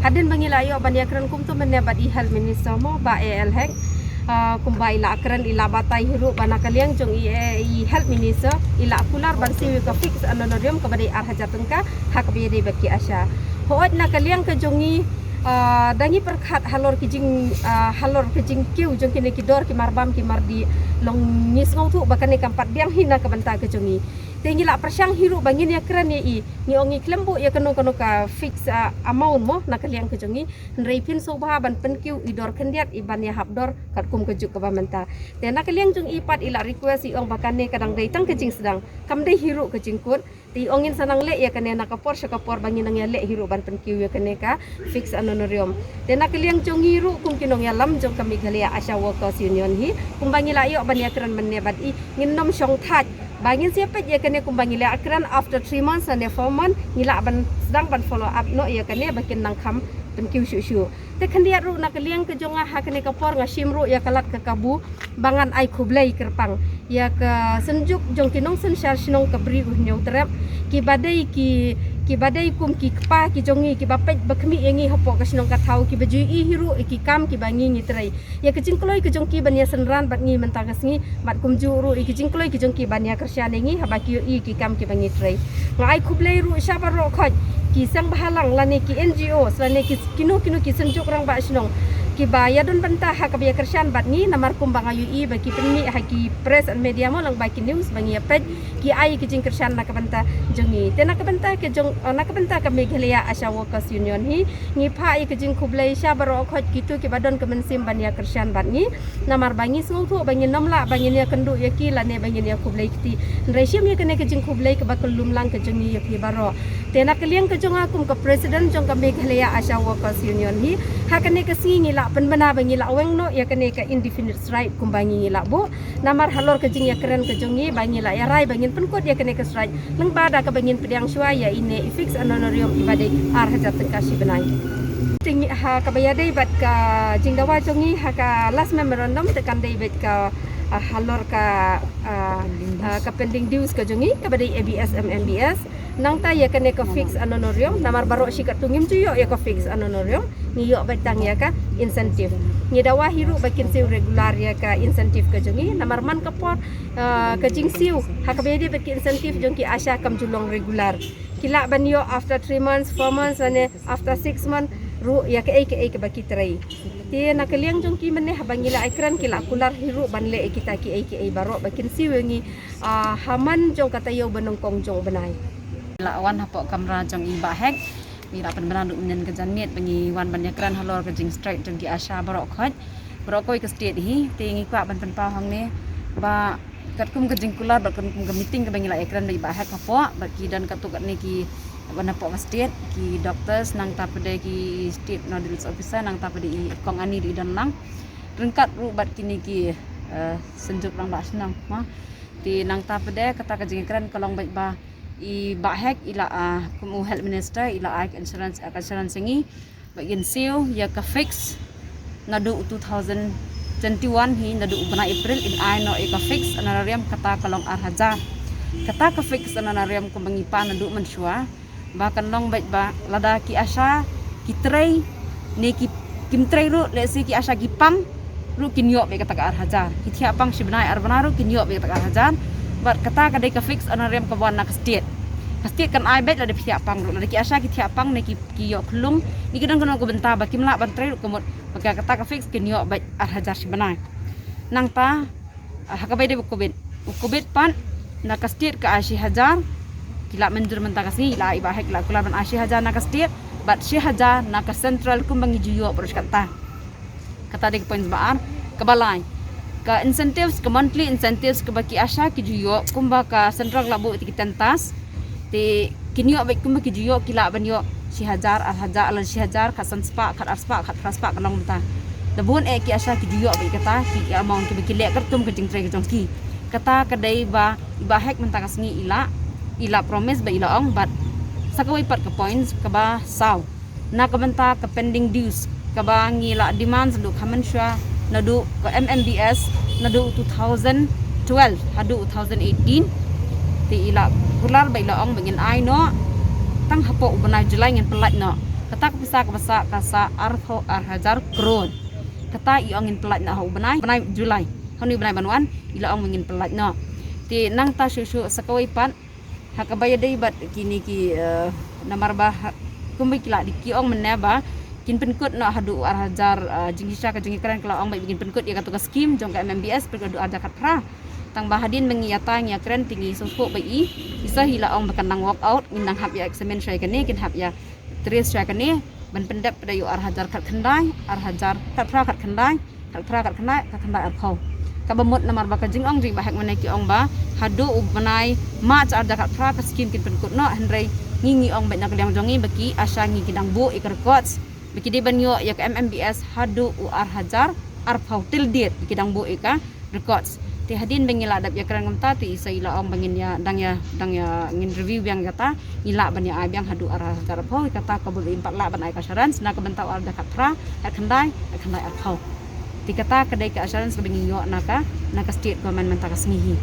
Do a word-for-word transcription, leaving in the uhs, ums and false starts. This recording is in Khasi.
Hadien ba ngi la ïoh ban ïakren kumto mynne bad i Health Minister mo, Bah A L Hek. Ah, kumba i la kren, i la batai hi ruh ba na ka liang jong i, eh, i Health Minister i la kular ban siew ïa ka fixed honorarium kaba dei ar hajar tyngka ha kaba ïadei bad ki ASHA. Hooid na ka liang ka jong i, ah, da ngi pyrkhat halor ki jing, ah, halor ki jingkiew jong kine ki dor ki marbam ki mardih, long ngi sngewthuh ba kane kam pat biang hi na ka bynta ka jong i. Te ngi la pyrshang hi ruh ba ngin ïakren ïa i, ngi ong ngi khlem buh ïa kano kano ka fixed, ah, amount mo na ka liang ka jong i. Hynrei phin sngewbha ban pynkiew i dor khyndiat i ban ïahap dor katkum ka juk kaba mynta. Te na ka liang jong i pat i la request, i ong ba kane ka dang dei tang ka jingsdang, kam dei hi ruh ka jingkut. Te i ong ngin sa nang leh ïa kane na ka por sha ka por ba ngin nang ïaleh hi ruh ban pynkiew ïa kane ka fixed honorarium. Te na ka liang jong i ruh kum ki nongïalam jong ka Meghalaya ASHA Workers Union hi, kumba ngi la ïoh ban ïakren mynne bad i, ngin nym shong thait ba ngin sa ïa peit ïa kane kumba ngi la ïakren, after three months ne four months ngi lah ban sdang ban follow up noh ïa kane ba kin nang kham pynkiew shuh shuh. Te khyndiat ruh na ka liang ka jong nga ha kane ka por nga shim ruh ïa ka lad ka kabu ba ngan ai khublei kyrpang ïa ka synjuk jong ki nongsynshar shnong ka Bri U Hynñiewtrep, kiba dei ki, kiba dei kum ki kpa ki jong ngi, kiba peit ba khmih ïa ngi hapoh ka shnong ka thaw, kiba ju ïohi hi ruh ïa ki kam kiba ngi ngi trei. Ïa ka jingkloi ka jong ki ban ïa synran bad ngi mynta ka sngi, bad kumjuh ruh ïa ka jingkloi ka jong ki ban ïa kyrshan ïa ngi haba ki ïohi ïa ki kam kiba ngi trei. Nga ai khublei ruh sha baroh khoit ki seng bhalang lane ki N G Os lane ki kino kino ki synjuk rangbah shnong kiba ïa don bynta ha kaba ïa kyrshan bad ngi, namar kumba nga ïohi ba ki pynmih ha ki press and media mo lang ba ki news ba ngi ïa peit, ki ai ki jingkyrshan na ka bynta jong ngi. Te na ka bynta ka jong, eh, na ka bynta ka Meghalaya ASHA Workers Union hi, ngi phah ïa ka jingkhublei sha baroh khoit kito kiba don ka mynsiem ban ïa kyrshan bad ngi. Namar ba ngi sngewthuh ba ngin nym lah ba ngin ïa kynduh ïa ki lane ba ngin ïa khublei kti. Hynrei shim ïa kane ka jingkhublei kaba kyllum lang ka jong ngi ïa ki baroh. Te na ka liang ka jong nga kum ka president jong ka Meghalaya ASHA Workers Union hi, ha kane ka sngi ngi la pynbna ba ngi la weng noh ïa kane ka indefinite strike kumba ngi ngi la buh. Namar halor ka jingïakren ka jong ngi ba ngi la ïa rai ba ngin pynkut ïa kane ka strike lyngba da kaba ngin pdiang shuwa ïa ine i fixed honorarium iba dei ar hajar tyngka shi bnai. Te ngi ha kaba ïadei bad ka jingdawa jong ngi ha ka last memorandum te kan dei bad ka, ah, halor ka, ah, ah, ka pending dues ka jong ngi kaba dei A B S M M B S. Nangta ïa kane ka fixed honorarium, namar baroh shi katto ngim ju ïoh ïa ka fixed honorarium, ngi ïoh beit tang ïa ka incentive. Ngi dawa hi ruh ba kin siew regular ïa ka incentive ka jong ngi, namar man ka por, ah, ka jingsiew ha kaba ïadei bad ka incentive jong ki ASHA kam ju long regular. Ki lah ban ïoh after three months, four months, lane after six months ruh ïa kaei kaei kaba ki trei. Te na ka liang jong ki mynne haba ngi la ïakren ki la kular hi ruh ban leh ïa kita kiei kiei baroh ba kin siew ïa ngi, ah, ha man jong ka taïew ba nyngkong jong u bnai. La wan hapoh kamra jong i Bah Hek, ngi la pynbna ruh mynnin ka janmiet ba ngi wan ban ïakren halor ka jingstrike jong ki ASHA baroh khoit, baroh kawei ka state hi. Te ngi kwah ban pynpaw hangne ba katkum ka jingkular bad katkum ka meeting kaba ngi la ïakren bad i Bah Hek hapoh, bad ki don katto katne ki ban hapoh ka state, ki doctors, nangta pat de ki state nodal officer, nangta pat de i Kong Ani ruh i don lang, ryngkat ruh bad kine ki, eh, synjuk rangbah shnong mo. Te nangta pat de kata ka jingïakren ka long beit ba i Bah Hek i la, ah, kum u health minister i la ai ka assurance, ah, ka assurance ïa ngi ba kin siew ïa ka fix naduh u two thousand twenty-one hi, naduh u bnai April in ai noh ïa ka fix honorarium, kata ka long ar hajar. Kata ka fix honorarium kumba ngi pan naduh mynshuwa ba kan long beit ba lada ki ASHA ki trei ne ki, kim trei ruh, lehse ki ASHA ki pang ruh kin ïoh beit kata ka ar hajar. Ki thiah pang shi bnai ar bnai ruh kin ïoh beit kata ka ar hajar. Bad kata ka dei ka fix honorarium kaba wan na ka state. Ka state kan ai beit lada ki thiah pang ruh, lada ki ASHA ki thiah pang ne ki, ki ïoh khlung ne ki don kano ka bynta ba kim lah ban trei ruh, ka mut ba ka, kata ka fix kin ïoh beit ar hajar shi bnai. Nangta, ah, ha kaba ïadei bad u covid, u covid pat na ka state ka ai shi hajar. Ki la mynjur mynta ka sngi, la i Bah Hek la kular ban ai shi hajar na ka state bad shi hajar na ka central kumba ngi ju ïoh baroh shi katta. Kata dei ka point ba ar. Kaba lai, ka incentives, ka monthly incentives kaba ki ASHA ki ju ïoh, kumba ka central la buh ïa ki ten task. Te kin ïoh beit kumba ki ju ïoh, ki lah ban ïoh shi hajar, ar hajar, lane shi hajar, khatsan spah, khatar spah, khatphra spah, ka long mynta. Da bun eh ki ASHA ki ju ïoh beit kata, ki, ki amount kiba ki leh katkum ka jingtrei ka jong ki. Kata ka dei ba i Bah Hek mynta ka sngi i la, i la promise bad i la ong, bad sa kawei pat ka points kaba saw. Na ka bynta ka pending dues kaba ngi la demand naduh kha mynshuwa, naduh ka M M B S, naduh two thousand twelve haduh two thousand eighteen. Te i la kular bad i la ong ba ngin ai noh tang hapoh u bnai July, ngin pyllait noh. Kata ka pisa ka pisa ka sa arphew ar hajar crore. Kata i ong ngin pynlait noh ha u bnai, bnai July. Ha une u bnai ban wan i la ong ba ngin pynlait noh. Te nangta shuh shuh sa kawei pat ha kaba ïadei bad kine ki, eh, namar ba ha, kumba ki la dei ki ong mynne ba kin pynkut noh haduh u ar hajar, eh, jingshisha ka jingïakren ka la ong ba kin pynkut ïa katu ka skim jong ka M M B S pynkut haduh ar hajar khatphra. Tang ba hadien ba ngi ïa ta ngi ïakren te ngi sngewthuh ba i, i sa hi la ong ba kan nang work out, ngin nang hap ïa examine shuwa ïa kane, kin hap ïa trace shuwa ïa kane ban pyndep pat da ïa u ar hajar khatkhyndai, ar hajar khatphra khatkhyndai, khatphra khatkhyndai, khatkhyndai arphew. Kaba mut namar ba ka jingong jong i Bah Hek mynne ki ong ba haduh u bnai March ar hajar khatphra ka skim kin pynkut noh, hynrei ngi ngi ong beit na ka liang jong ngi ba ki ASHA ngi ki dang buh ïa ka records ba ki dei ban ïoh ïa ka M M B S haduh u ar hajar arphew, till date ki dang buh ïa ka records. Te hadien ba ngi la dep ïakren kumta te i sa i la ong ba ngin ïa dang ïa dang ïa ngin review biang kata, ngi lah ban ïa ai biang haduh ar hajar arphew. Kata kaba im pat lah ban ai ka assurance na ka bynta u ar hajar khatphra, khatkhyndai, khatkhyndai arphew. Te kata ka dei ka assurance kaba ngi ïoh na ka, na ka state government mynta ka sngi hi.